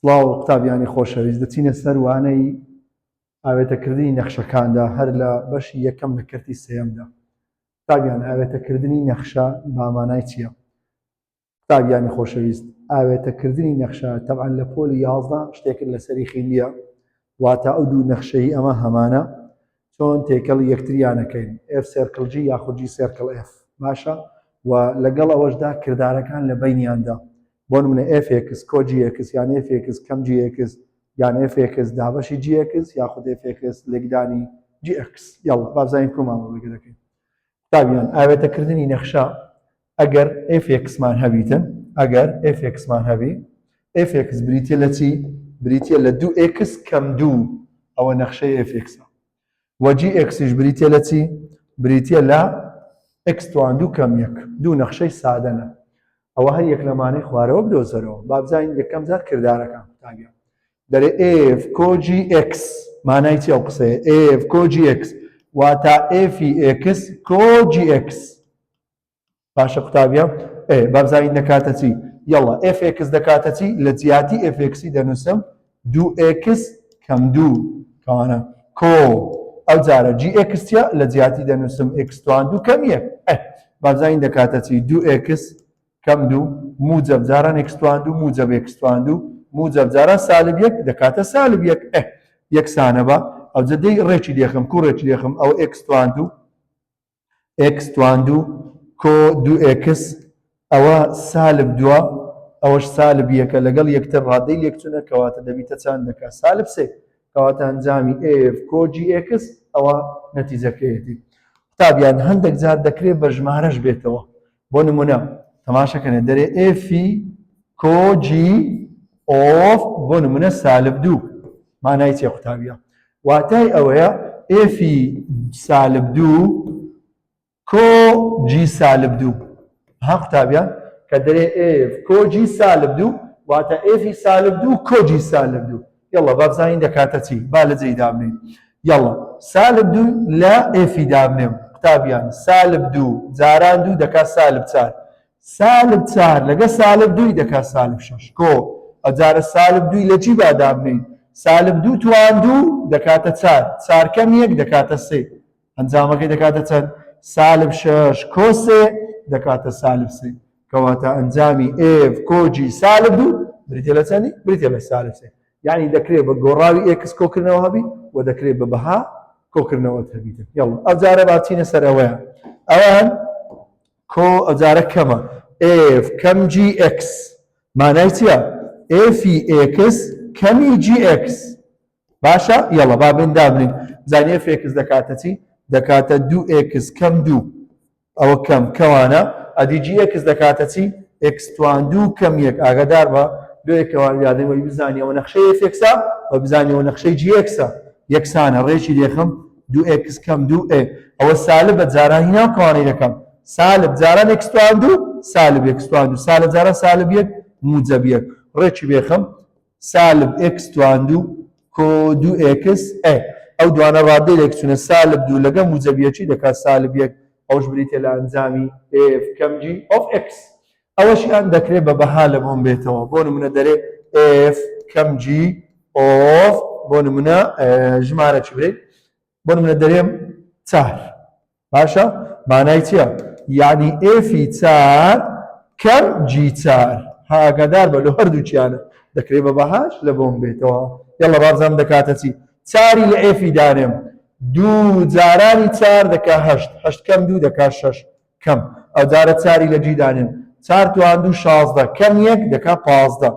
سڵاو قوتابیانی خۆشەویست دەچینە سەر وانەی ئاوێتەکردنی نەخشەکاندا هەر لە بەشی یەکەم لە کەرتی سێیەمدا. قوتابیان ئاوێتەکردنی نەخشە با مانای چییە؟ قوتابیانی خۆشەویست ئاوێتەکردنی نەخشە تەبعەن لە پۆلی 11 شتێکت لەسەری خیندیە واتە ئەو دوو نەخشەی ئەمە هەمانە چۆن تێکەڵی یەکتریان ئەکەین F circle G یاخود G circle F باشە و لەگەڵ ئەوەشدا کردارەکان لە بەینیاندا بۆ نمونە F X کۆ G X یان F X کەم G X یان F X دابەشی G X یاخود F X لێکدانی G X یاڵا با بزانین کوێ مامەڵەکە دەکەین قوتابیان ئاوێتەکردنی نەخشە ئەگەر F X مان هەبیتن ئەگەر F X مان هەبی F X بریتە لە چی بریتە لە دوو X کەم دوو ئەوە نەخشەی F X ە وە G X یش بریتە لە چی بریتە لە X توان دوو کەم یەک دوو نەخشەی سادەنە ئەوە هەر یەک لەمانەی خوارەوە بدۆزەرەوە با بزانین یەکەم جار کردارەکان قوتابیان دەرێ F کۆ G X مانای چی ئەو قسەیە F کۆ G X واتا F ی X کۆ G X باشە قوتابیان ئێ با بزانین دەکاتە چی یەڵا F X دەکاتە چی لە جیاتی F X ی دەنووسم دوو X کەم دوو کەوانە کۆ ئەو جارە G X چیە لە جیاتی دەنووسم X توان دوو کەم یەک ئێ با بزانین دەکاتە چی دوو X کەم دوو موجەب جاران X توان دوو موجەب X توان دوو موجەب جاران سالب یەک دەکاتە سالب یەک ئێ یەکسانە بە ئەوجە دەی ڕێکی لێخم کو ڕێکی لێخم ئەو X توان دوو X توان دوو کۆ دوو X ئەوە سالب دووە ئەوەش سالب یەکە لەگەڵ یەکتر ڕادەی لێکچونە کەواتە دەبیتە چەند دەکات سالب سێ کەواتە ئەنجامی F کۆ G X ئەوە نەتیجەکەیەتی قوتابیان هەندێک جار دەکرێت بە ژمارەش بێتەوە بۆ نمونە تەماشەکەنێ دەرێ F ی کۆ G of بۆ نمونە سالب دوو مانای چیە قوتابیان واتای ئەوەیە F ی سالب دوو کۆ G سالب دوو ها قوتابیان کە دەرێ F کۆ G سالب دوو واتە F ی سالب دوو کۆ G سالب دوو یەڵا با بزانین دەکاتە چی با لە جێی دابنێین یەڵا سالب دوو لە F ی دابنێم قوتابیان سالب دوو جاران دوو دەکات سالب چار سالب چار لەگە سالب دووی دەکات سالب شەش کۆ ئەجارە سالب دووی لە جی با دابنێین سالب دوو توان دوو دەکاتە چار چار کەم یەک دەکاتە سێ ئەنجامەکەی دەکاتە چەند؟ سالب شەش کۆ سێ دەکاتە سالب سێ. کەواتە ئەنجامی F کۆ G سالب دوو بریتیە لە چەندی؟ بریتیە لە سالب سێ. یعنی دەکرێت بە گۆڕاوی X کۆکردنەوە هەبی و دەکرێت بە بەها کۆکردنەوەت هەبیتن. یەڵا ئەو جارە با بچینە سەر ئەوەیان. ئەوان کۆ ئەو جارە کەمە F کەم G X مانای چییە؟ F ی X کەمی G X باشە یەڵا با بێن دابنێین بزانین F X دەکاتە چی دەکاتە دوو X کەم دوو ئەوە کەم کەوانە ئەدی G X دەکاتە چی X توان دوو کەم یەک ئاگادار بە لۆیە کەوان یادەی وەی بزانی ئەوە نەخشەی F X ە و بزانی ئەوە نەخشەی G X ە یەکسانە ڕێکی لێخم دوو X کەم دوو ئێ ئەوە سالبە جارانی ناو کەوانەی دەکەم سالب جاران X توان دوو سالب X توان دوو سالب جاران سالب یەک موجەب یەک ڕێکی بێخم سالب X توان دوو کۆ دوو X ئێ ئەو دوانە ڕادەی لێک چونە سالب دوو لەگە موجەب یەکی دەکات سالب یەک ئەوش بریتە لە ئەنجامی F کەم G of X ئەوەشیان دەکرێت بە بەها لە بۆم بێتەوە بۆ نمونە دەرێ F کەم G of بۆ نمونە ژمارە چی برێت بۆ نمونە دەرێم چار باشە مانای چییە؟ یعنی F ی چار کەم G چار ها ئاگادار بە لۆ هەردووکیانە دەکرێت بە بەهاش لە بۆم بێتەوە یەڵا بابزانم دەکاتە چی چاری لە F ی دانێم دوو جارانی چار دەکا هەشت هەشت کەم دوو دەکا شەش کەم ئەو جارە چاری لە G دانێم چار توان دوو 16 کەم یەک دەکا 15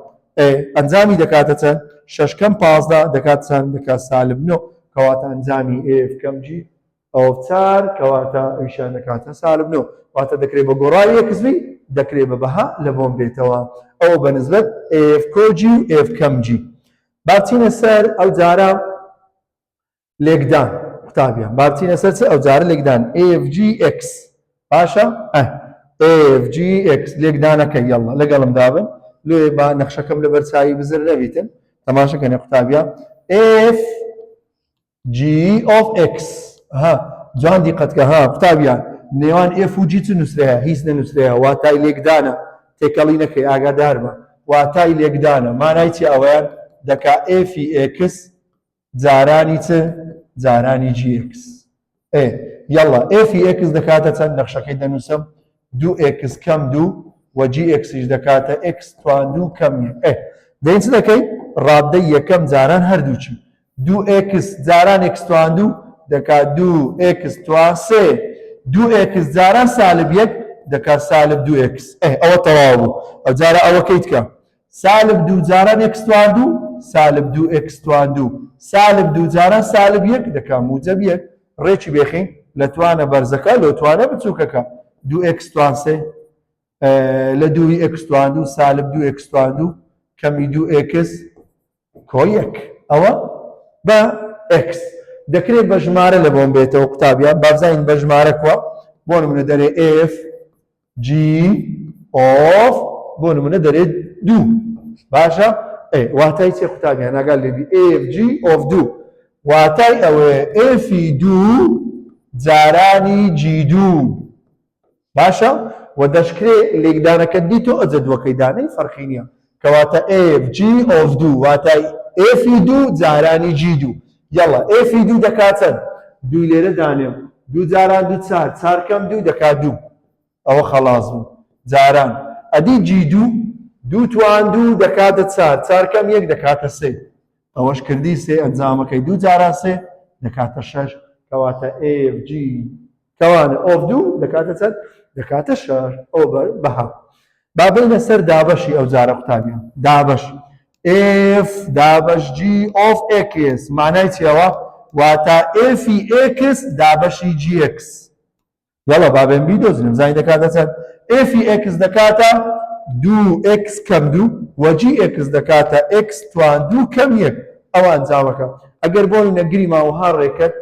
ئەنجامی دەکاتە چەند شەش کەم 15 دەکات چەند دەکات سالب نۆ کەواتە ئەنجامی F کەم G ئەوە چار کەواتە ئەویشیان دەکاتە سالب نۆ واتە دەکرێت بە گۆڕاوی X بی دەکرێت بە بەها لە بۆم بێتەوە ئەوە بە نسبەت F کۆ G و F کەم G با بچینە سەر ئەو جارە لێکدان قوتابیان با بچینە سەر چ ئەو جارە لێکدان FGX باشە FGX لێکدانەکە یەڵا لەگەڵم دابن لێ با نەخشەکەم لەبەر چاوی بزر نەبیتن تەماشەکەنێ قوتابیان F G of X ها جوان دیقەت کە ها قوتابیان نێوان F و G چ نووسرایە هیچ نەنووسرایە واتای لێکدانە تێکەڵی نەکەی ئاگادار بە. واتای لێکدانە مانای چی ئەوەیان دەکا f ی x جارانی چ؟ جارانی g x. ئێ یەڵا f ی x دەکاتە چەند؟ نەخشەکەی دەنووسم دوو x کەم دوو و g x یش دەکاتە x توان دوو کەم یەک. ئێ دەین چ دەکەین؟ ڕادەی یەکەم جاران هەردووکی دوو x جاران x توان دوو دەکات دوو x توان سێ دوو x جاران سالب یەک دەکات سالب دوو x. ئێ ئەوە تەواو بوو. ئەو جارە ئەوە کەیت کە سالب دوو جاران x توان دوو سالب دوو x توان دوو سالب دوو جاران سالب یەک دەکا موجەب یەک ڕێکی بێخین لە توانە بەرزەکە لۆ توانە بچووکەکە دوو x توان سێ لە دووی x توان دوو سالب دوو x توان دوو کەمی دوو x کۆ یەک ئەوە بە x دەکرێت بە ژمارە لە بۆم بێتەوە قوتابیان بابزانین بە ژمارە کووە بۆ نمونە دەرێ f g of بۆ نمونە دەرێ دوو باشە ئێ واتای چێ قوتابیان ئاگا لێبی f g of دوو واتای ئەوەیە f ی دوو جارانی g دوو باشە و دەشکرێ لێکدانەکە دیتۆ ئەجە دووەکەی دانەی فەرقی نییە کەواتە f g of دوو واتای f ی دوو جارانی g دوو یەڵا f ی دوو دەکات چەند دووی لێرە دانێم دوو جاران دوو چار چار کەم دوو دەکات دوو ئەوە خەڵاس بوو جاران ئەدی g دوو دوو توان دوو دەکاتە چار چار کەم یەک دەکاتە سێ ئەوەش کردی سێ ئەنجامەکەی دوو جاران سێ دەکاتە شەش کەواتە f g کەوانە of دوو دەکاتە چەند؟ دەکاتە شەش. ئەوە بە بەها. با بێینە سەر دابەشی ئەو جارە قوتابیان. دابەش F دابەش G of X معنای چیەوە؟ واتە F X دابەشی G X. یاڵا با بێن بیدۆزینم زانین دەکاتە چەند؟ F X دەکاتە دوو X کەم دوو و G X دەکاتە X توان دوو کەم یەک. ئەوە ئەنجامەکە. ئەگەر بۆی نەگریما وها ڕێکەت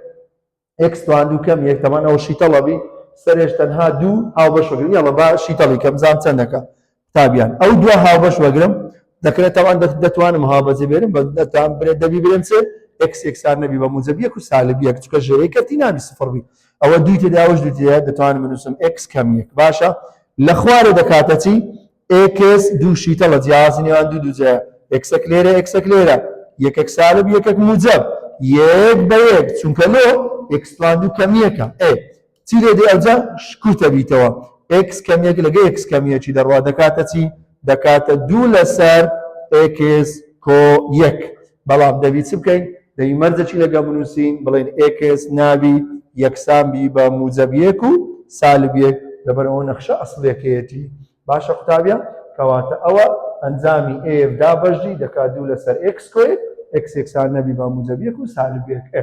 x توان دوو کەم یەک تەمان ئەوە شیتەڵە بی سەرێش تەنها دوو هاوبەش وەگرم یاڵە با شیتەڵی کەم زان چەندەکە قوتابیان ئەو دو هاوبەش وەگرم دەکرێت تەوان دەتوانم هاوبەجێ بێرم بە دەتان برێ دەبی برێم چێ x یەکسان نەبی بە موجب یەک و سالب یەک چونکە ژێرەی کەرتی نابی سفر بی ئەوە دووی تێدا ئەوەش دووی تێدا دەتوانم بنووسم x کەم یەک باشە لە خوارێ دەکاتە چی x دوو شیتەڵە جیاوازی نێوان دوو دوو جێیە ئێکسەک لێرە ئێکسەک لێرە یەکەک سالب یەکەک موجەب یەک بە یەک چونکە لۆ x توان دوو کەم یەکە ئێ چی لێ دێ ئەوجا کورتە بیتەوە x کەم یەک لەگە x کەم یەکی دەڕوا دەکاتە چی دەکاتە دوو لەسەر x کۆ یەک بەڵام دەبی چ بکەین دەبی مەرجەکی لەگە بنووسین بڵێن x نابی یەکسان بی بە موجەب یەک و سالب یەک لەبەرئەوە نەخشە ئەسڵیەکەیەتی باشە قوتابیان کەواتە ئەوە ئەنجامی f دابەش g دەکات دوو لەسەر x کۆ یەک x یەکسان نەبی بە موجەب یەک و سالب یەک ئێ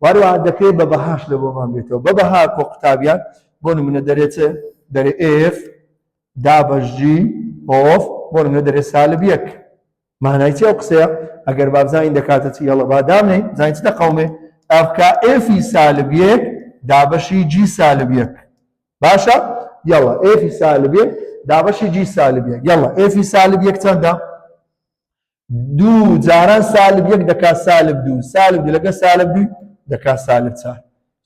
واروەها دەکرێت بە بەهاش لە بۆمان بێتەوە بە بەها کۆ قوتابیان بۆ نمونە دەرێ چ دەرێ f دابەش g of بۆ نمونە دەرێ سالب یەک مانای چی ئەو قسەیە ئەگەر با بزانین دەکاتە چی یەڵە با دامنێین بزانین چ دەقەومێ ئەفکا f ی سالب یەک دابەشی g سالب یەک باشە یەڵە f ی سالب یەک دابەشی g سالب یەک یەڵە f ی سالب یەک چەندە دوو جاران سالب یەک دەکا سالب دوو سالب دوو لەگە سالب دوو دەکا سالب چار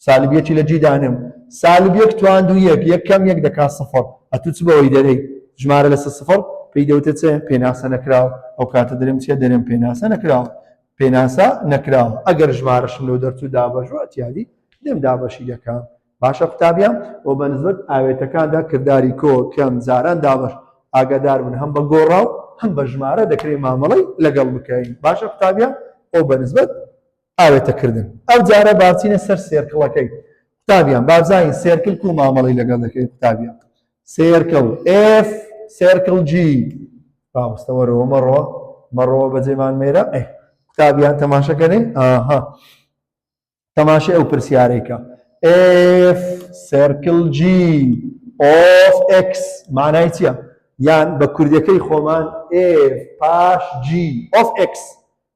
سالب یەکی لە g دانێم سالب یەک توان دوو یەک یەک کەم یەک دەکا سفر ئەتوو چ بەوەی دەرێی ژمارە لەسەر سفر پێی دەوتە چێ پێناسە نەکراوە ئەو کاتە دەرێم چیە دەرێم پێناسە نەکراوە پێناسە نەکراوە ئەگەر ژمارەشم لەو دەرچوو دابەش وە تیادی دێم دابەشی دەکەم باشە قوتابیان و بە نسبەت ئاوێتەکاندا کرداری کۆ کەم جاران دابەش ئاگادار بن هەم بە گۆڕاو هەم بە ژمارە دەکرێت مامەڵەی لەگەڵ بکەین باشە قوتابیان ئەو بە نسبەت ئاوێتەکردن ئەو جارە باچینە سەر circle ەکەی قوتابیان بابزانین circle کو مامەڵەی لەگەڵ دەکەین قوتابیان circle F circle G ڕاوەستە وەرەوە مەڕۆ مەڕۆ بەجێمان مێرە ئێ قوتابیان تەماشەکەنێ ئاها تەماشای ئەو پرسیارەی کە F circle G of X معنای چییە؟ یان بە کوردەکەی خۆمان F پاش G of X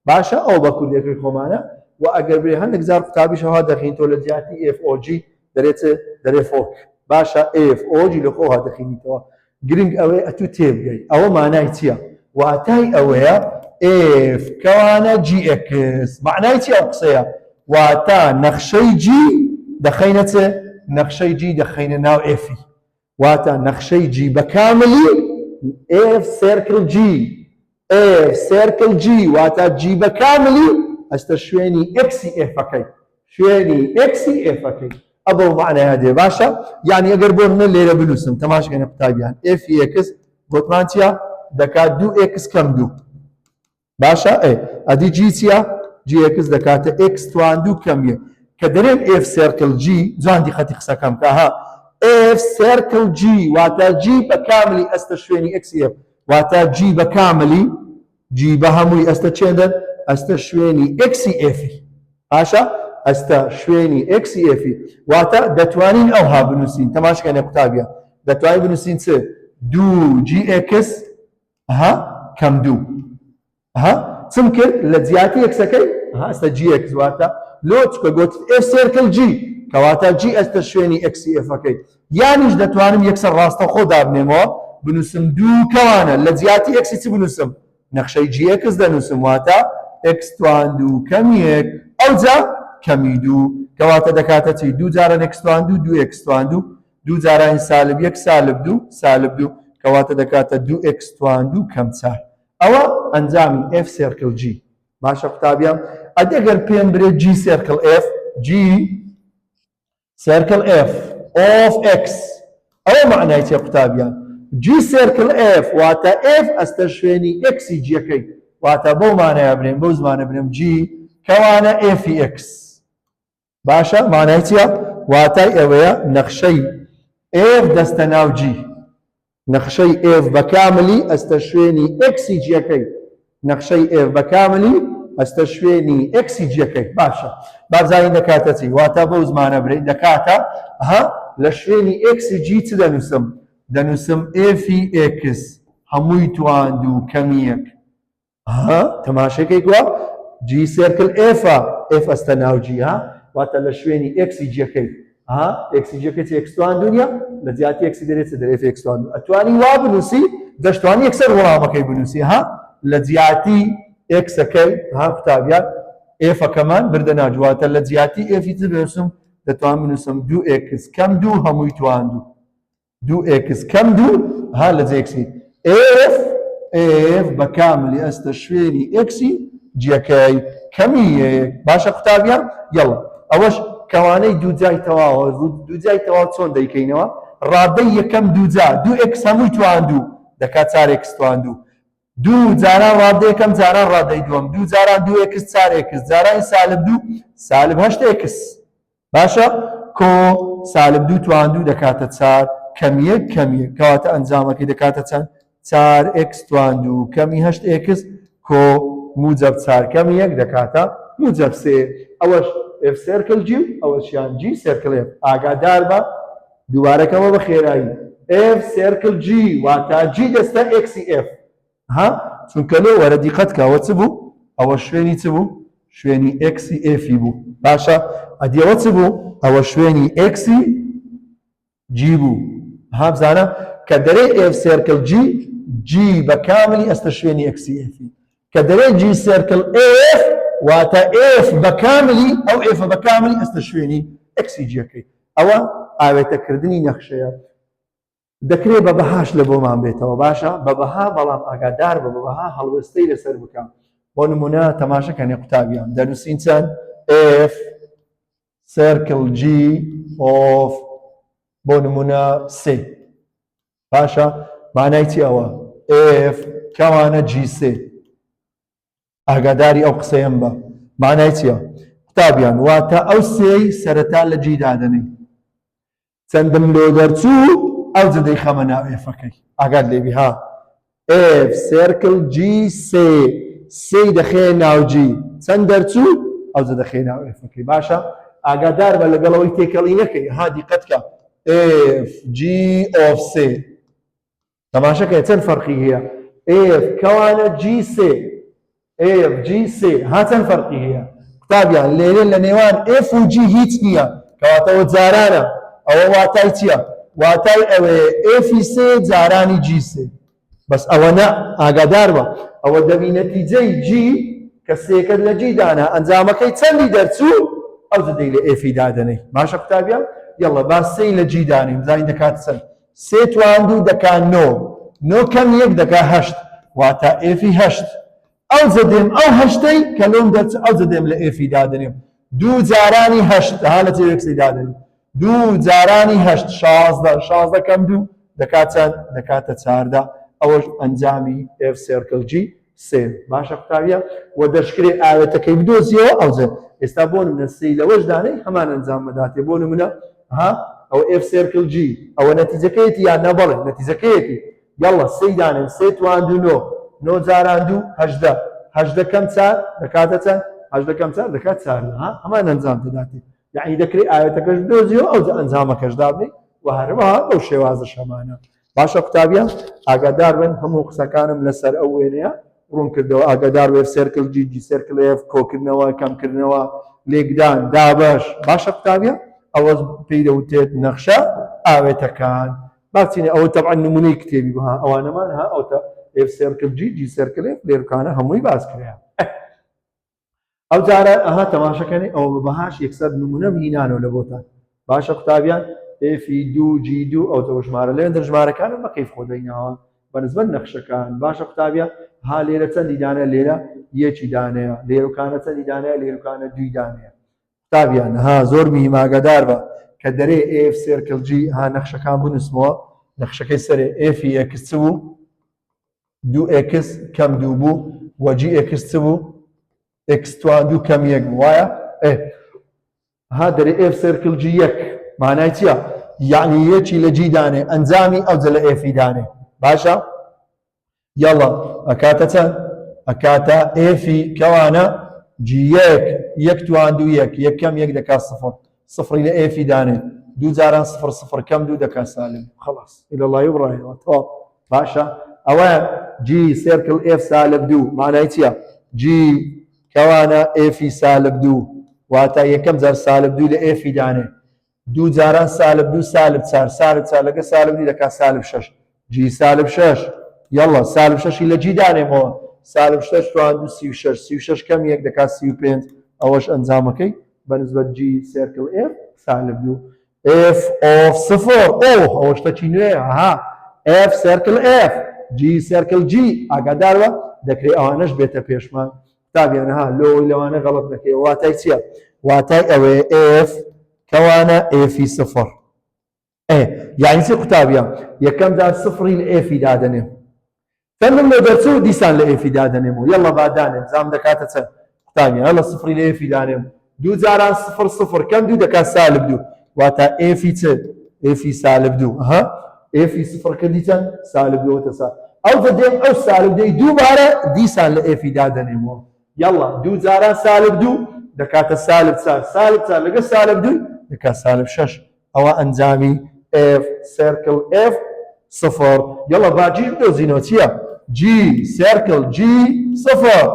باشە ئەو بە کوردیەکەی خۆمانە وە ئەگەر برێ هەندێک جار قوتابیش هەوا دەخینتەوە لە جیاتی F O G دەرێ چ دەرێ فۆک باشە F O G لە خۆها دەخینیتەوە گرنگ ئەوەیە ئەتوو تێبگەی ئەوە مانای چییە واتای ئەوەیە F کەوانە G X معنای چی ئەو قسەیە واتا نەخشەی G دەخەینە چ نەخشەی G دەخەینە ناو F ی واتە نەخشەی G بە کاملی F circle G. F circle G واتە G بە کاملی ئەستە شوێنی ئێکسی ئێفەکەی شوێنی ئێکسی ئێفەکەی ئە بەو معناە دێ باشە یعنی ئەگەر بۆ منە لێرە بنووسم تەماشکەنە قوتابیان F x گوتمان چییە دەکات دوو ئێکس کەم دوو باشە ئێ ئەدی G چییە؟ G x دەکاتە ئێکس توان دوو کەم یەک کە دەرێم F circle G جوان دیقەتی قسەکەم کە ها F circle G واتە G بە کاملی ئەستە شوێنی ئێکسی ئێف واتە G بە کاملی G بە هەمووی ئەستە چێندەر ئەستە شوێنی ئێکسی ئێفی باشە ئەستە شوێنی ئێکسی ئێفی واتە دەتوانین ئەوها بنووسین تەماشکەنە قوتابیان دەتوانین بنووسین چ دوو G x ها کەم دوو ها چم کرد لە جیاتی ئێکسەکەی ها ئەستە G x واتە لۆ چکە گوت F circle G کەواتە G ئەستە شوێنی ئێکسی ئێفەکەی یانیش دەتوانم یەکسەر ڕاستەوخۆ دابنێمەوە بنووسم دوو کەوانە لە جیاتی ئێکسی چ بنووسم نەخشەی G x دەنووسم واتە ئێکس توان دوو کەم یەک ئەوجا کەمی دوو کەواتە دەکاتە چی دوو جاران ئێکس توان دوو دوو ئێکس توان دوو دوو جارانی سالب یەک سالب دوو سالب دوو کەواتە دەکاتە دوو ئێکس توان دوو کەم چار ئەوە ئەنجامی F circle G باشە قوتابیان ئەدی ئەگەر پێم برێ G circle F G circle F of x ئەوە معنای چیە قوتابیان G circle F واتە ئێف ئەستە شوێنی ئێکسی جیەکەی واتە بەو مانایە برێن بەو زمانە برێم G کەوانە ئێفی ئێکس باشە مانای چیە؟ واتای ئەوەیە نەخشەی ئێف دەستە ناو G نەخشەی ئێف بە کاملی ئەستە شوێنی ئێکسی جیەکەی نەخشەی ئێف بە کاملی ئەستە شوێنی ئێکسی جیەکەی باشە بابزانین دەکاتە چی واتە بەو زمانە برێ دەکاتە ها لە شوێنی ئێکسی G چ دەنووسم دەنووسم ئێفی ئێکس هەمووی تواند و کەمیەک ها تەماشەکەی کوا G circle ئێفە ئێف ئەستە ناو G ها واتە لە شوێنی ئێکسی جیەکەی ها ئێکسی جیەکەی چ ئێکس توان دنیا لە جیاتی ئێکسی دەرێت چ دەرێت ئێکس توان ئەتوانی وا بنووسی دەشتوانی یەکسەر وەڵامەکەی بنووسی ها لە جیاتی ئێکسەکەی ها قوتابیان ئێفەکەمان بردە ناجواتە لە جیاتی ئێفی چ بنووسم دەتوان بنووسم دوو ئێکس کەم دوو هەمووی توان دوو دوو ئێکس کەم دوو ها لە جێ ئێکسی ئێف ئێف بە کاملی ئەستە شوێنی ئێکسی جیەکەی کەمی یەک باشە قوتابیان یەڵا ئەوەش کەوانەی دووجای تەواوە دووجای تەواو چۆن دەیکەینەوە ڕادەی یەکەم دووجا دوو ئێکس هەمووی توان دوو دەکات چار ئێکس توان دوو دوو جاران ڕادەی یەکەم جاران ڕادەی دووەم دوو جاران دوو ئێکس چار ئێکس جارانی سالب دوو سالب هەشت ئێکس باشە کۆ سالب دوو توان دوو دەکاتە چار کەم یەک کەم یەک کەواتە ئەنجامەکەی دەکاتە چەند؟ چار ئێکس توان دوو کەمی هەشت ئێکس کۆ موجەب چار کەمی یەک دەکاتە موجەب سێ ئەوەش F circle G و ئەوەشیان G circle F ئاگادار بە دووبارەکەمە بە خێرایی F circle G واتە G دەستە ئێکسی ئێف ها چونکە لۆ وەرە دیقەت کە ئەوە چ بوو ئەوە شوێنی چ بوو شوێنی ئێکسی ئێفی بوو باشە ئەدی ئەوە چ بوو ئەوە شوێنی ئێکسی G بوو ها بزانە کە دەرێ F circle G G بە کاملی ئەستە شوێنی ئێکسی ئێفی کە دەرێ G circle F واتە ئێف بە کاملی ئەو ئێفە بە کاملی ئەستە شوێنی ئێکسی جیەکەی ئەوە ئاوێتەکردنی نەخشەیە دەکرێ بە بەهاش لە بۆمان بێتەوە باشە بە بەها بەڵام ئاگادار بە بە بەها هەڵوێستەی لەسەر بکە بۆ نمونە تەماشەکەنێ قوتابیان دەنووسین چەند F circle G of بۆ نمونە سێ باشە مانای چی ئەوە F کەوانە G سێ ئاگاداری ئەو قسەیەم بە مانای چییە قوتابیان واتە ئەو سێی سەرەتا لە G دادەنێی چەندم لۆ دەرچوو ئەوجە دەیخەمە ناو ئێفەکەی ئاگات لێبی ها F circle G سێ سێی دەخەیە ناو G چەند دەرچوو ئەوجە دەخەیە ناو ئێفەکەی باشە ئاگادار بە لەگەڵەوەی تێکەڵی نەکەی ها دیقەت کە F G of سێ تەماشەکە چەند فەرقی هەیە F کەوانە G سێ F G سێ ها چەند فەرقی هەیە قوتابیان لێرە لە نێوان F و G هیچ نییە کەواتەوە جارانە ئەوە واتای چییە واتای ئەوەیە ئێفی سێ جارانی G سێ بەس ئەوە نە ئاگادار بە ئەوە دەبی نەتیجەی G کە سێکەت لە G دانا ئەنجامەکەی چەندی دەرچوو ئەو دەی لە ئێفی دادەنەی باشە قوتابیان یەڵە با سێی لە G دانێین بزانین دەکات چەند سێ توان دوو دەکا نۆ، نۆ کەم یەک دەکا هەشت. واتە F ی هەشت. ئەوجە دێم ئەو هەشتەی کە لۆم دەرچ ئەوجە دێم لە F ی دادەنێم دوو جارانی هەشت ها لە جێ ئێکسی دادەنێم دوو جارانی هەشت 16 16 کەم دوو دەکات چەند؟ دەکاتە 14 ئەوەش ئەنجامی F circle G سێ باشە قوتابیە و دەشکرێ ئاوێتەکەی بدۆزیەوە ئەوجە ئێستا بۆ نمونە سێی لەوەش دانەی هەمان ئەنجام مەداتێ بۆ نمونە ها ئەوە F circle G ئەوە نەتیجەکەیەتی یان نە بەڵێ نەتیجەکەیەتی یەڵە سێی دانێن سێ توان دوو نۆ نۆ جاران دوو 18 18 کەم چار دەکاتە چەند 18 کەم چار دەکات چار ها هەمان ئەنجام دەداتێ یعنی دەکرێت ئاوێتەکەش بدۆزیەوە ئەوجە ئەنجامەکەش دابنێ و هەروەها بەو شێوازە شەمانە باشە قوتابیان ئاگادار بن هەموو قسەکانم لەسەر ئەو وێنەیە ڕوون کردەوە ئاگادار F circle G G circle F کۆکردنەوە کەمکردنەوە لێکدان دابەش باشە قوتابیان ئەوە پێی دەوتێت نەخشە ئاوێتەکان باچینە ئەوە تەبعەن نمونەی کتێبی بوو ها ئەوانەمان ها ئەوتە F circle G G circle F لێرکانە هەمووی باس کرا ئەو جارە ئەها تەماشەکەنی ئەوە بە بەهاش یەکسەر نمونەم هینانەوە لە بۆتان باشە قوتابیان F ی دوو G دوو ئەو تەوە ژمارە لێن دەر ژمارەکانم بە کەیف خۆ دەیناوە بە نسبەت نەخشەکان باشە قوتابیان ها لێرە چەندی دانە لێرە یەکی دانەیە لێرەکانە چەندی دانەیە لێرەکانە دووی دانەیە قوتابیان ها زۆر مهیم ئاگادار بە کە دەرێ F circle G ها نەخشەکان بنووسمەوە نەخشەکەی سەرێ F ی ئێکس چ بوو دوو ئێکس کەم دوو بوو وە G ئێکس چ بوو ئێکس توان دوو کەم یەک بوو وایە ئێ ها دەرێ F circle G یەک مانای چییە یعنی یەکی لە G دانێ ئەنجامی ئەوجە لە F ی دانێ باشە یاڵا ئەکاتە چەند ئەکاتە F ی کەوانە G یەک یەک توان دوو یەک یەک کەم یەک دەکات سفر سفری لە F ی دانێ دوو جاران سفر سفر کەم دوو دەکات سالب خلاص الى الله بڕایەوە تەواو باشە ئەوە G circle F سالب دوو مانای چییە G کەوانە F ی سالب دوو واتە یەکەم جار سالب دوو لە F ی دانێ دوو جاران سالب دوو سالب چار سالب چار لەگە سالب دوو دەکات سالب شەش G سالب شەش یاڵا سالب شەشی لە G دانێمەوە سالب شەش توان دوو 36 36 کەم یەک دەکات 35 ئەوەش ئەنجامەکەی بە نسبەت G circle F سالب دوو F of سفر ئۆ ئەوە شتەکی نوێ ها F circle F G circle G ئاگاداروە دەکرێت ئەوانەش بێتە پێشمان قوتابیان ها لۆی لەوانە غەڵەت نەکەی واتای چییە واتای ئەوەیە F کەوانە F ی سفر ئێ یعنی چی قوتابیان یەکەم جار سفری لە F ی دادەنێم چەندم لۆ دەرچوو دیسان لە F ی دادەنێم و یەڵە با دانێم زام دەکاتە چەند قوتابیان هەڵە سفری لە F ی دانێم دوو جاران سفر سفر کەم دوو دەکات سالب دوو واتە F ی چ F ی سالب دوو ها F ی سفر کردی چەند سالب دوو تەسا ئەو دێم ئەو سالب دوی دووبارە دیسان لە F ی دادەنێمەوە یاڵا دوو جاران سالب دوو دەکاتە سالب چار سالب چار لەگە سالب دوو دەکات سالب شەش ئەوە ئەنجامی F circle F سفر یەڵا با G بدۆزینەوە چییە G circle G سفر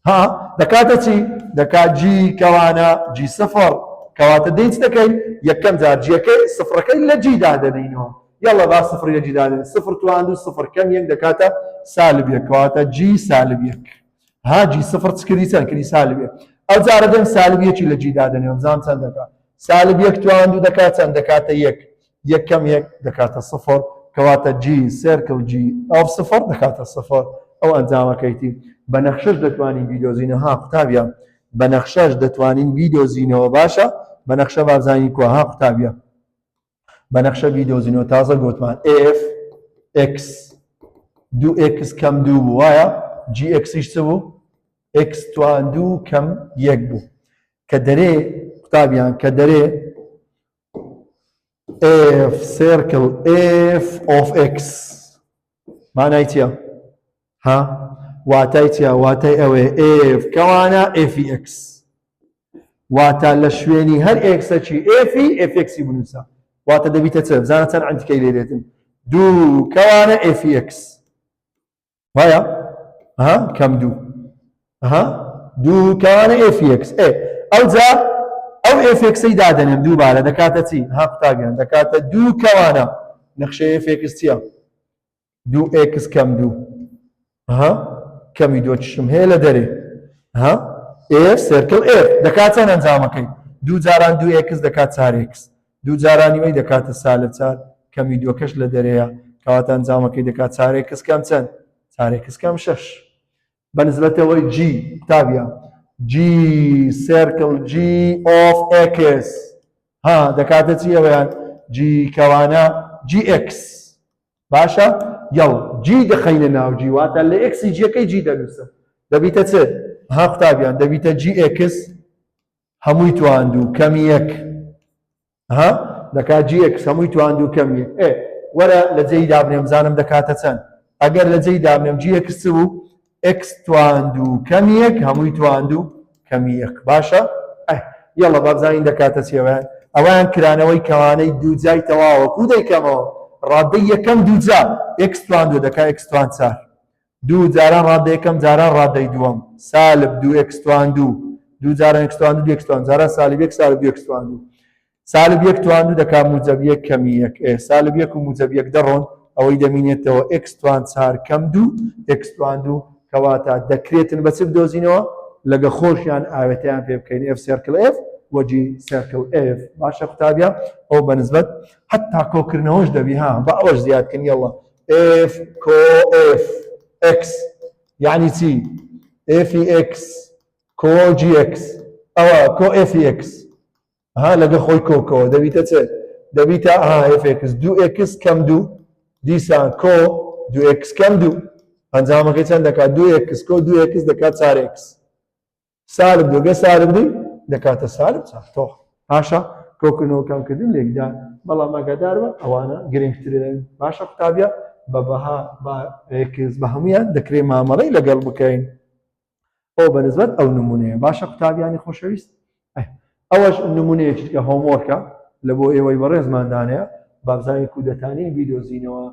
ها دەکاتە چی دەکات G کەوانە G سفر کەواتە دێین چ دەکەین یەکەم جار G یەکەی سفرەکەی لە G دادەنینەوە یەڵا با سفر لە G دادەنین سفر توان دوو سفر کەم یەک دەکاتە سالب یەک کەواتە G سالب یەک ها G سفر چ کردی چەند کردی سالب یەک ئەو جارە دێم سالب یەکی لە G دادەنێم بزانم چەند دەکات سالب یەک توان دوو دەکات چەند دەکاتە یەک یەک کەم یەک دەکاتە سفر کەواتە G circle G of سفر دەکاتە سفر ئەو ئەنجامەکەیتی بە نەخشەش دەتوانین بیدۆزینەوە ها قوتابیان بە نەخشەش دەتوانین بیدۆزینەوە باشە بە نەخشە بابزانین کوا ها قوتابیان بە نەخشە بیدۆزینەوە تازە گوتمان F X دوو X کەم دوو بوو وایە G X یش چ بوو X توان دوو کەم یەک بوو کە دەرێ قوتابیان کە دەرێ F circle F of X مانای چییە؟ ها واتای چییە؟ واتای ئەوەیە F کەوانە F ی X واتە لە شوێنی هەر X ەکی F ی F X ی بنووسە واتە دەبیتە چ بزانە چەند عەنتیکەی لێ دێتن دوو کەوانە F ی X وایە ها کەم دوو ها دوو کەوانە F X ئێ ئەوجا ئەو F X ەی دادەنێم دووبارە دەکاتە چی ها قوتابیان دەکاتە دوو کەوانە نەخشەی F X چییە دوو ئێکس کەم دوو ها کەمی دۆچشم هەیە لە دەرێ ها F circle F دەکات چەند ئەنجامەکەی دوو جاران دوو ئێکس دەکات چار ئێکس دوو جارانی وەی دەکاتە سالب چار کەمی دووەکەش لە دەرەیە کەواتە ئەنجامەکەی دەکات چار ئێکس کەم چەند؟ چار x کەم شەش. بە نسبەتەوەی g قوتابیان g circle g of x ها دەکاتە چی ئەویان g کەوانە g x باشە یەڵ g دەخەینە ناو g واتە لە x ی g ەکەی g دەنووسم دەبیتە چ ها قوتابیان دەبیتە g x هەمووی تواندوو کەم یەک ها دەکات g x هەمووی تواندوو کەم یەک ئێ وەرە لە جێی دابنێم زانم دەکاتە چەند ئەگەر لە جێی دابنێم g x چ بوو x تواندوو کەم یەک هەمووی تواندوو کەم یەک باشە ئەه یەڵە با بزانین دەکاتە چیەوە ئەویان کرانەوەی کەوانەی دووجای تەواوە کو دەیکەمەوە ڕادەی یەکەم دووجا x تواندوو دەکا x توان چار دوو جاران ڕادە یەکەم جاران ڕادەی دووەم سالب دوو x توان دوو دوو جاران x توان دوو x توان جاران سالب یەک سالب دوو x توان دوو سالب یەک توان دوو دەکا موجەب یەک کەمی یەک ئێ سالب یەک و موجەب یەک دەڕۆن ئەوەی دەمینێتەوە x توان چار کەم دوو x توان دوو کەواتە دەکرێتن بە چ بدۆزینەوە لەگە خۆشیان ئاوێتەیان پێ بکەین f circle f و g circle f باشە قوتابیان ئەو بەنسبەت حتا کۆکردنەوەش دەبی ها بە ئەوەش زیادکەن یەڵە F کۆ F x یعنی چی؟ F x کۆ g x ئەوە کۆ F x ها لەگە خۆی کۆکەوە دەبیتە چ دەبیتە ها F x دوو x کەم دوو دیسان کۆ دوو x کەم دوو ئەنجامەکەی چەند دەکات دوو x کۆ دوو x دەکات چار x سالب دوو گە سالب دوو دەکاتە سالب چار تۆ باشە کۆکردنەوە کەمکردن لێکدان بەڵام ئاگادار بە ئەوانە گرنگترن باشە قوتابیە بە بەها بە x بە هەمویان دەکرێت مامەڵەی لەگەڵ بکەین ئەو بە نسبەت ئەو نمونەیە باشە قوتابیانی خۆشەویست ئەوەش نمونەیەکی کە homework ە لە بۆ ئێوەی بەڕێزمان دانەیە بابزانین کو دەتانین بیدۆزینەوە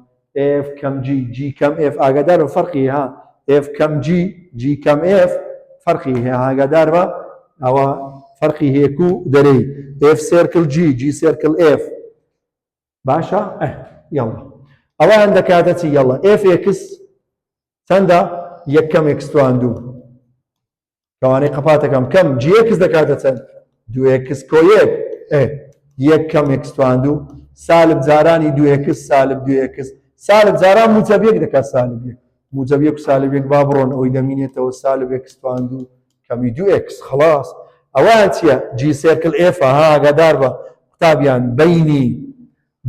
F کەم g g کەم F ئاگادار بە فەرقی ها F کەم g g کەم F فەرقی هەیە ئاگادار بە ئەوە فەرقی هەیە کو دەرێی F circle g g circle F باشە ئه یەڵا ئەوان دەکاتە چی یەڵا F x چەندە یەک کەم x توان دوو کەوانەی قەپاتەکەم کەم g x دەکاتە چەند دوو x کۆ یەک ئێ یەک کەم x توان دوو سالب جارانی دوو x سالب دوو x سالب جاران موجب یەک دەکات سالب یەک موجب یەک و سالب یەک با بڕۆن ئەوەی دەمینێتەوە سالب x توان دوو کەمی دوو x خلاص ئەوان چییە g circle F ها ئاگادار بە قوتابیان بینی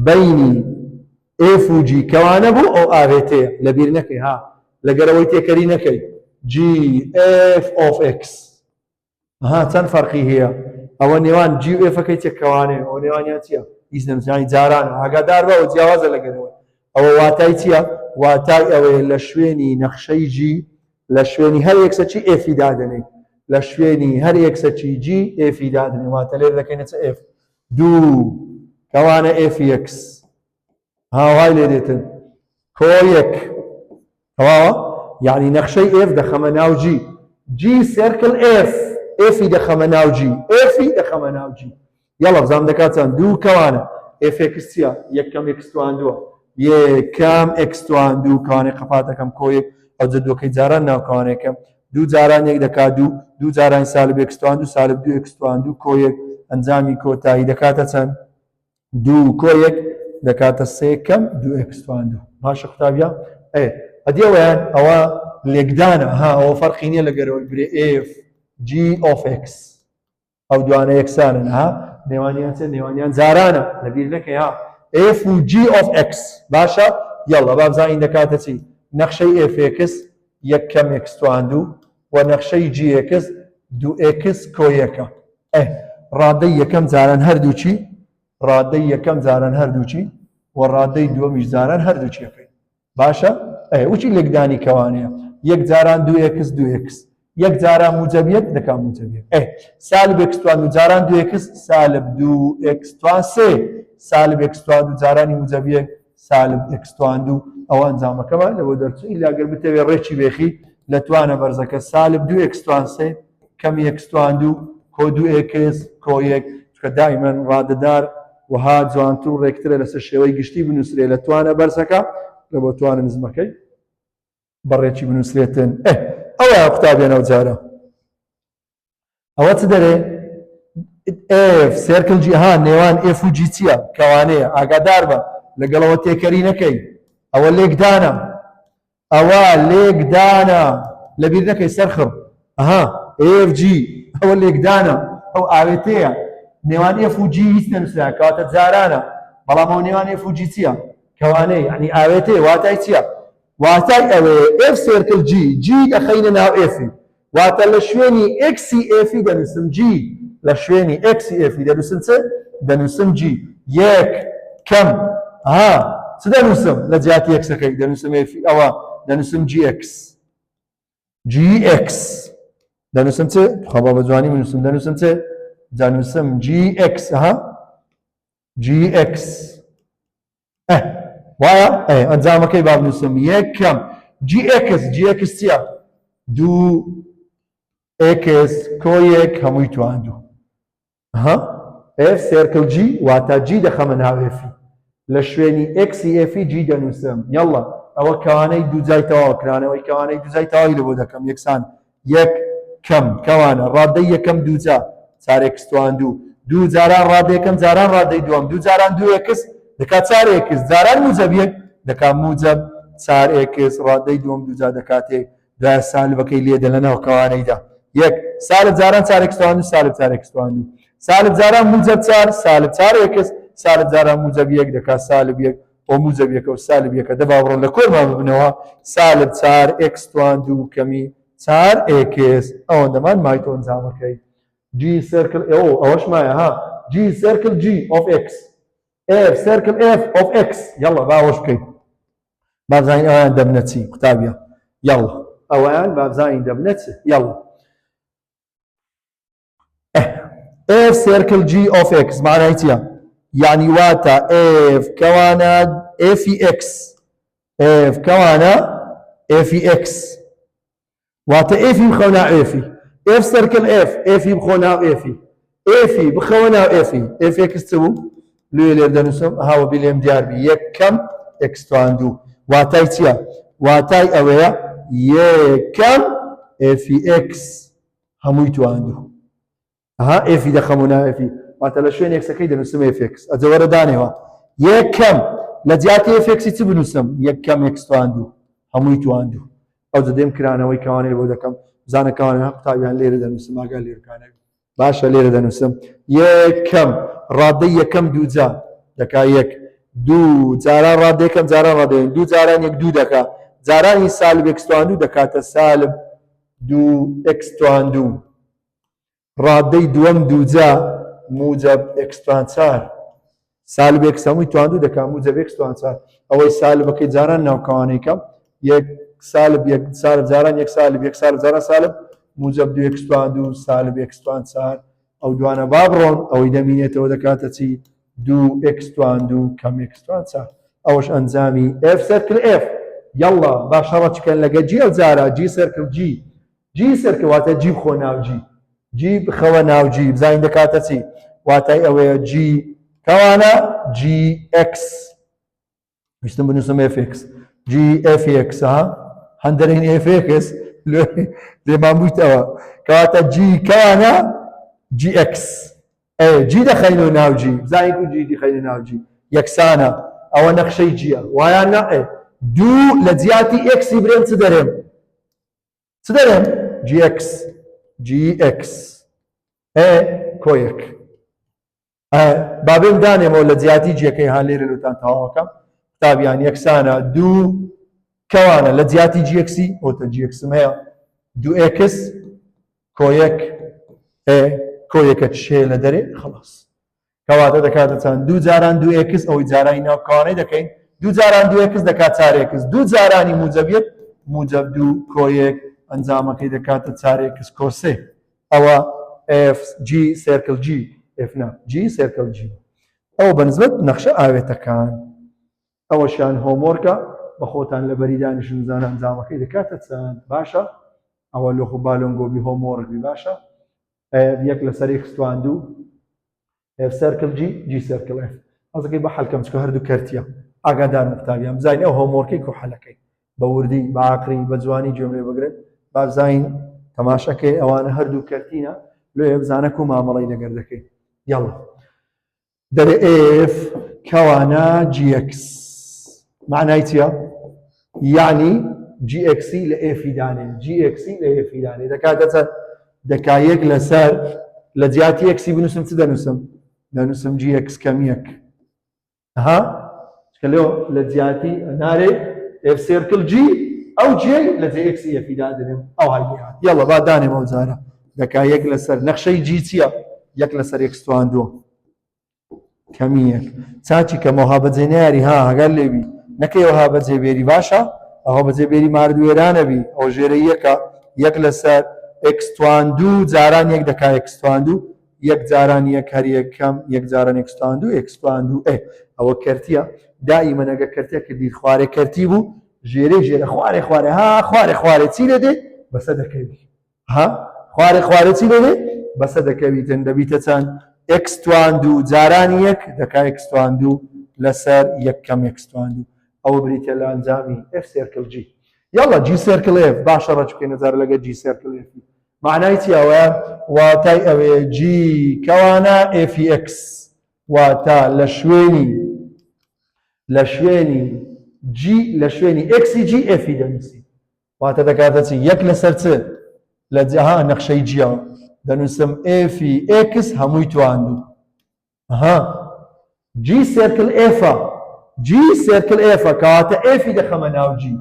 بینی F و g کەوانە بوو ئەو ئاوێتەیە لەبیر نەکەی ها لەگەرەوەی تێکەری نەکەی g F of x ها چەند فەرقی هەیە ئەوە نێوان g و F ەکەی چێ کەوانەیە ئەوە نێوانیان چییە هیچ نەمزانی جاران ئاگادار بە ئەوە جیاوازە لەگەرەوە ئەوە واتای چییە واتای ئەوەیە لە شوێنی نەخشەی g لە شوێنی هەر x ەکی F ی دادەنێی لە شوێنی هەر x ەکی g F ی دادەنێ واتە لێر دەکەینە چ F دوو کەوانە F x هاوای لێ دێتن کۆ یەک تەواوە یعنی نەخشەی F دەخەمە ناو g g circle F F ی دەخەمە ناو g F ی دەخەمە ناو g یاڵا بزانم دەکات چەند دوو کەوانە F x چییە یەک کەم x توان دووە یەکەم x توان دوو کەوانەی قەپاتەکەم کۆ یەک ئەو جەدوەکەی جاران ناو کەوانەکەم دوو جاران یەک دەکات دوو دوو جاران سالب x توان دوو سالب دوو x توان دوو کۆ یەک ئەنجامی کۆتایی دەکاتە چەند دوو کۆ یەک دەکاتە سێ کەم دوو x توان دوو باشە قوتابیان ئێ ئەدیەوەیان ئەوە لێکدانە ها ئەوە فەرقی نییە لەگەرەوەی برێ F g of x ئەو دوانە یەکسانن ها نێوانیان چە نێوانیان جارانە لەبیر نەکەی ها F و g of x باشە یەڵا با بزانین دەکاتە چی نەخشەی F x یەک کەم x توان دوو و نەخشەی g x دوو x کۆ یەکە ئێ ڕادەی یەکەم جاران هەردووچی ڕادەی یەکەم جاران هەردووچی و ڕادەی دووەمیش جاران هەردووچیەکەی باشە ئەی وچی لێکدانی کەوانەیە یەک جاران دوو x دوو x یەک جاران موجب یەک دەکا موجب یەک ئێ سالب x توان دوو جاران دوو x سالب دوو x توان سێ سالب x توان دوو جارانی موجب یەک سالب x توان دوو ئەوە ئەنجامەکەمان لەوە دەرچوو ئیلا گەر بتەوێ ڕێکی بێخی لە توانە بەرزەکە سالب دوو x توان سێ کەم x توان دوو کۆ دوو x کۆ یەک چونکە دائیمەن ڕادەدار وەها جوانتر و ڕێکترە لەسەر شێوەی گشتی بنووسرێ لە توانە بەرزەکە لە بۆ توانە نزمەکەی بەڕێکی بنووسرێتن ئێ ئەوە قوتابیان ئەو جارە ئەوە چ دەرێ F circle g ها نێوان F و g چییە کەوانەیە ئاگادار بە لەگەڵەوە تێکەری نەکەی ئەوە لێکدانە. ئەوە لێکدانە لەبیر نەکەی سەرخڕ ئەها F G ئەوە لێکدانە ئەو ئاوێتەیە نێوان F و G هیچ نەنووسرا کەواتە جارانە بەڵام ئەو نێوان F و G چییە کەوانەی یعنی ئاوێتەیە واتای چییە واتای ئەوەیە F circle G G دەخەینە ناو F ی واتە لە شوێنی X ی F ی دەنووسم G لە شوێنی X ی F ی دەنووسم چ دەنووسم G یەک کەم ها چ دەنووسم لە جیاتی X ەکەی دەنووسم F ی ئەوە دەنووسم G X G X دەنووسم چ خوا بە جوانی بنووسم دەنووسم چ دەنووسم G X ها G X ئه وایە ئێ ئەنجامەکەی با بنووسم یەکەم G X G X چییە دوو X کۆ یەک هەمووی تواندوو ها F circle G واتە G دەخەمە ناو F ی لە شوێنی X ی F ی G دەنووسم یاڵڵا ئەوە کەوانەی دووجای تەواو کرانەوەی کەوانەی دووجای تەواوی لە بۆ دەکەم یەکسان یەک کەم کەوانە ڕادەی یەکەم دووجا چار X تواندوو دوو جاران ڕادە یەکەم جاران ڕادەی دووەم دوو جاران دوو X دەکات چار X جاران موجەب یەک دەکات موجەب چار X ڕادەی دووەم دووجا دەکاتێ دوای سالبەکەی لێدە لە ناو کەوانەیدا یەک سالب جاران چار X تواندوو سالب چار X تواندوو سالب جاران موجەب چار سالب چار X سالب جاران موجەب یەک دەکات سالب یەک و موجەب یەکە و سالب یەکە دە با بڕۆن لە کۆرمان ببنەوە سالب چار X تواندوو کەمی چار X ئەوەندەمان مایتۆ ئەنجامەکەی G circle ئەو ئەوەش مایە ها G circle G of X F circle F of X یاڵڵا با ئەوەش بکەین با بزانین ئەویان دەبنە چی قوتابیە یاڵڵا ئەویان با بزانین دەبنە چی یاڵڵا F circle G of X معنای چییە؟ یعنی واتە F کەوانە F X F کەوانە F X واتە F ی بخەوە ناو F ی F circle F F ی بخۆ ناو F ی F ی بخەوە ناو F ی F X چ بوو؟ لێ لێر دەنووسم هاوە بی لێم دیار بی یەک کەم X تواندوو واتای چییە؟ واتای ئەوەیە یەکەم F ی X هەمووی تواندوو ئەها F ی دەخەم و ناو F ی واتە لە شوێن X ەکەی دەنووسم F X ئەجە وەرە دانێوە یەکەم لە جیاتی F X ی چ بنووسم یەکەم X تواندوو هەمووی تواندوو ئەو دەدێم کرانەوەی کەوانەی بۆ دەکەم بزانە کەوانە قوتابیان لێرە دەنووسم ئاگا لێرکانە باشە لێرە دەنووسم یەکەم ڕادەی یەکەم دووجا دەکا یەک دوو جاران ڕادەی یەکەم جاران ڕادەی دوو جاران یەک دوو دەکا جارانی سالب X تواندوو دەکاتە سالب دوو X تواندوو ڕادەی دووەم دووجا موجب X توان چار سالب X هەمووی تواندوو دەکا موجب X توان چار ئەوەی سالبەکەی جاران ناوکەوانەی کەم یەک سالب یەک سالب جاران یەک سالب یەک سالب جاران سالب موجب دوو X تواندوو سالب X توان چار ئەو دوانە با بڕۆن ئەوەی دەمینێتەوە دەکاتە چی دوو X تواندوو کەم X توان چار ئەوەش ئەنجامی F circle F یەڵڵا با شەڕە چکەن لەگە G ئەو جارە G circle G G circle واتە G بخۆ ناو G G بخەوە ناو G بزانین دەکاتە چی واتای ئەوەیە G کەوانە G X ویستم بنووسم F X G F X ها هەندەرین F X لێمان بوویتەوە کەواتە G کەوانە G X ئێ G دەخەینەوە ناو G بزانین کو G دەخەینە ناو G یەکسانە ئەوە نەخشەی G یە وایان نا ئێ دوو لە جیاتی X ی برێم چ دەرێم چ دەرێم G X G X ئێ کۆیەک بابێم دانێمەوە لە جیاتی G ەکەی ها لێرە لوتان تەواوەکەم قوتابیان یەکسانە دوو کەوانە لە جیاتی G X ی ئۆتە G X م هەیە دوو X کۆیەک ئێ کۆیەکە چێ لە دەرێ خلاص کەواتە دەکاتە چەند دوو جاران دوو X ئەوەی جارانی ناو کەوانەی دەکەین دوو جاران دوو X دەکات چار X دوو جارانی موجب یەک موجب دوو کۆیەک ئەنجامەکەی دەکاتە چار X کۆ سێ ئەوە F G circle G F نا G circle G ئەوە بەنسبەت نەخشە ئاوێتەکان ئەوەشیان homework ە بە خۆتان لە بەری دانیشن بزانە ئەنجامەکەی دەکاتە چەند باشە ئەوە لۆخ و بالۆنگۆبی homework بی باشە یەک لەسەر X تواندوو F circle G G circle F حەزەکەی بە حەلکەم چکە هەردوو کەرتیە ئاگادار قوتابیان بزانین ئەو homework ەی کو حەلەکەی بە وردی بە عاقلی بە جوانی گوێم لێ بگرن با بزانین تەماشەکەی ئەوانە هەردوو کەرتینە لۆیە بزانە کو مامەڵەی لەگەر دەکەین یاڵا دەرێ F کەوانە G X معنای چییە؟ یعنی جی ئێکسی لە ئێفی دانێ جی ئێکسی لە ئێفی دانێ دەکاتە چەند دەکا یەک لەسەر لە جیاتی ئێکسی بنووسم چ دەنووسم دەنووسم جی ئێکس کەم یەک ها کە لۆ لە جیاتی نارێ F circle G ئەو جێ لە جێ ئێکسی ئێفی دادەنێم ئەو های لێهات یەڵە با دانێم ئەو جارە دەکا یەک لەسەر نەخشەی جی چییە یەک لەسەر ئێکس تواندووە کەمی یەک چاچی کەمەوە ها بەجێ ناری ها هەگەر لێبی نەکەیەوە ها بەجێ بێری باشە ئەوە بەجێ بێری مارد وێرانەبی ئەو ژێرە یەکە یەک لەسەر ئێکس تواندوو جاران یەک دەکا ئێکس تواندوو یەک جاران یەک هەر یەک کەم یەک جاران ئێکس تواندوو ئێکس تواندوو ئێ ئەوە کەرتیە دائیمەن ئەگە کەرتێک کردی خوارێ کەرتی بوو ژێرەی ژێرە خوارێ خوارێ ها خوارێ خوارێ چی لێ دێ بەسە دەکەوی ها خوارێ خوارێ چی لێ دێ بەسە دەکەویتن دەبیتە چەند ئێکس تواندوو جاران یەک دەکا ئێکس تواندوو لەسەر یەک کەم ئێکس تواندوو ئەوە بریتە لە ئەنجامی F circle G یاڵا G circle F باشە ڕەچ بکەینە جارە لەگە G circle F معنای چی ئەوەیە واتای ئەوەیە G کەوانە ئێفی ئێکس واتە لە شوێنی لە شوێنی جی لە شوێنی ئێکسی جی ئێفی دەنووسی واتە دەکاتە چی یەک لەسەر چ لە جەها نەخشەی جیە دەنووسم ئێفی ئێکس هەمووی تواندوو ها G circle ئێفە G circle ئێفە کەواتە ئێفی دەخەمە ناو جی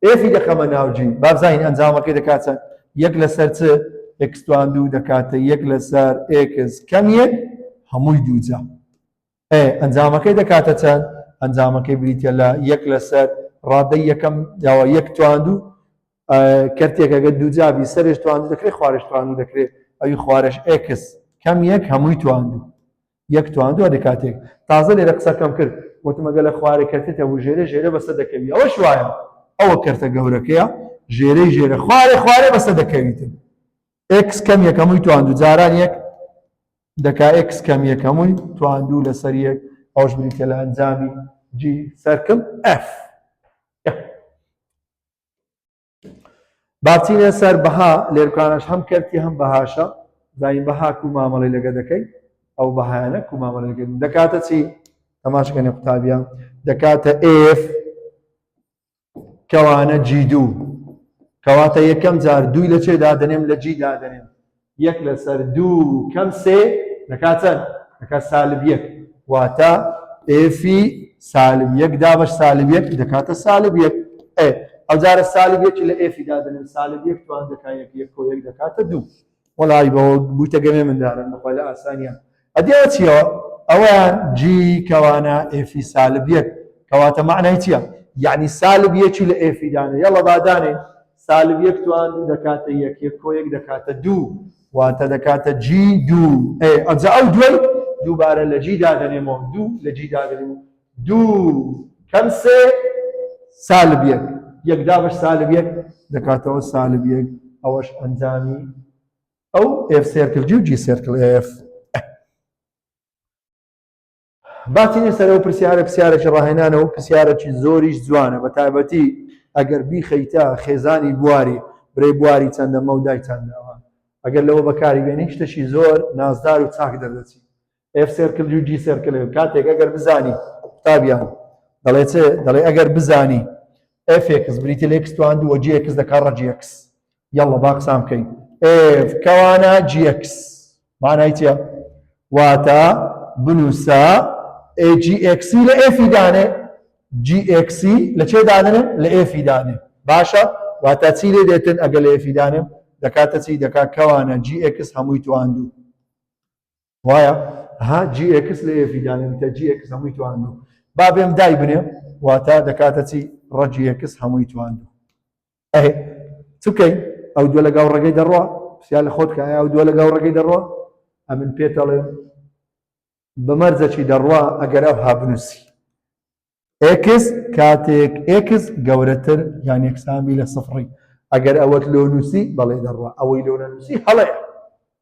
ئێفی دەخەمە ناو جی با بزانین ئەنجامەکەی دەکات چەند یەک لەسەر چ ئێکس توان دوو دەکاتە یەک لەسەر ئێکس کەم یەک هەمووی دووجا ئێ ئەنجامەکەی دەکاتە چەند ئەنجامەکەی بریتە لە یەک لەسەر ڕادەی یەکەم یاوە یەک توان دوو کەرتێک ئەگەر دووجابی سەرش تواندو دەکرێت خوارش تواندو دەکرێت ئەوی خوارش ئێکس کەم یەک هەمووی تواندو یەک تواندو ئەدە کاتێک تازە لێرە قسەکەم کرد وتم ئەگەر لە خوارێ کەرتێتە بوو ژێرە ژێرە بەسە دەکەوی ئەوەش وایە ئەوە کەرتە گەورەکەیە ژێرەی ژێرە خوارێ خوارێ بەسە دەکەویتن ئێکس کەم یەک هەمووی تواندو جاران یەک دەکا ئێکس کەم یەک هەمووی تواندو لەسەر یەک ئەوش بریتە لە ئەنجامی G circle F با بچینە سەر بەها لێرکانەش هەم کەرتی هەم بەهاشە زانین بەها کو مامەڵی لەگە دەکەی ئەو بەهایانە کو مامەڵی لەگە دەکاتە چی تەماشکەنە قوتابیان دەکاتە F کەوانە جی دوو کەواتە یەکەم جار دووی لە چێ دادەنێم لە جی دادەنێم یەک لەسەر دوو کەم سێ دەکات چەند؟ دەکات سالب یەک واتە ئێفی سالب یەک دابەش سالب یەک دەکاتە سالب یەک ئێ ئەوجارە سالب یەکی لە ئێفی دادەنێم سالب یەک توان دەکات یەک یەک کۆ یەک دەکاتە دوو وەڵی بەوە بوویتە گەمێ مندارن بەخوای لە ئاسانیە ئەدی ئەوە چیەوە ئەوەیان جی کەوانە ئێفی سالب یەک کەواتە معنای چییە یعنی سالب یەکی لە ئێفی دانێ یەڵە بادانێ سالب یەک توان دوو دەکاتە یەک یەک کۆ یەک دەکاتە دوو واتە دەکاتە جی دوو ئێ ئەجا ئەو دوای دووبارە لە جی دادەنێمەوە دوو لە جی دادەنێمەوە دوو کەم سێ سالب یەک یەک دابەش سالب یەک دەکاتەوە سالب یەک ئەوەش ئەنجامی ئەو F circle G و G circle F. با بچینە سەر ئەو پرسیارە پرسیارێکی ڕاهێنانە و پرسیارێکی زۆریش جوانە بە تایبەتی ئەگەر بیخەیتە خێزانی بواری برێ بواری چەندە مەودای چەندەوە ئەگەر لەوە بەکاری بێنی شتێکی زۆر نازدار و چاک دەردەچی F circle و G circle F کاتێک ئەگەر بزانی قوتابیان دەڵێ چ دەڵێ ئەگەر بزانی ئێف ئێکس بریتە لە ئێکس توان دووە جی ئێکس دەکات ڕەجی ئێکس یەڵڵا با قسان بکەین ئێف کەوانە جی ئێکس مانای چییە واتە بنووسە ئێ جی ئێکسی لە ئێفی دانێ جی ئێکسی لە چێ دانێ لە ئێفی دانێ باشە واتە چی لێ دێتن ئەگەر لە ئێفی دانێم دەکاتە چی دەکات کەوانە جی ئێکس هەمووی تواندوو وایە ها جی ئێکس لە ئێفی دانێم تە جی ئێکس هەمووی تواندوو با بێم دای بنێم واتە دەکاتە چی ڕەجی ئێکس هەمووی تواندوو ئەه چ بکەین ئەو دووە لەگەڵ ڕێگەی دەڕوا پرسیار لە خۆت کە ئایا ئەو دووە لەگەڵ ڕێگەی دەڕوا ئەمن پێت دەڵێم بە مەرجەکی دەڕوا ئەگەر ئەو ها بنووسی ئێکس کاتێک ئێکس گەورەتر یان یەکسان بی لە سفڕی ئەگەر ئەوەت لۆ نووسی بەڵێ دەڕوا ئەوەی لۆ نەنووسی هەڵەیە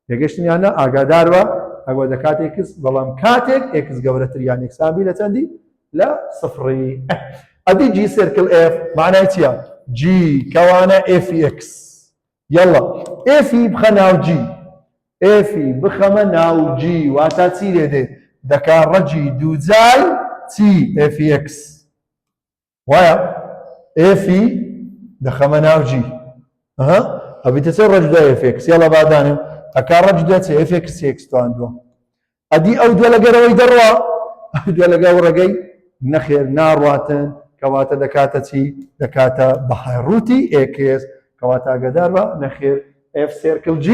تێگەشتن یان نا ئاگادار بە ئەوە دەکات ئێکس بەڵام کاتێک ئێکس گەورەتر یان یەکسان بی لە چەندی لە سفڕی ئەدی جی circle ئێف معنای چییە جی کەوانە ئێفی ئێکس یەڵا ئێفی بخە ناو جی ئێفی بخەمە ناو جی واتا چی لێ دێ دەکا ڕەجی دووجای چی ئێفی ئێکس وایە ئێفی. دەخەمە ناو G. ئەها ئەبیتە چێ ڕەگ دوای F x یاڵا بادانم ئەکا ڕەگ دوای چێ F x x تواندووە ئەدی ئەو دووە لەگەرەوەی دەڕوا ئەو دووە لەگەڵ ڕێگەی نەخێر ناڕواتن کەواتە دەکاتە چی دەکاتە بەهای ڕووتی x کەواتە ئاگادار بە نەخێر F circle G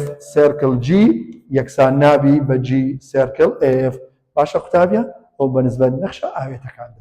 F circle G یەکسان نابی بە G circle F باشە قوتابیان ئەو بەنسبەت نەخشە ئاوێتەکاندا.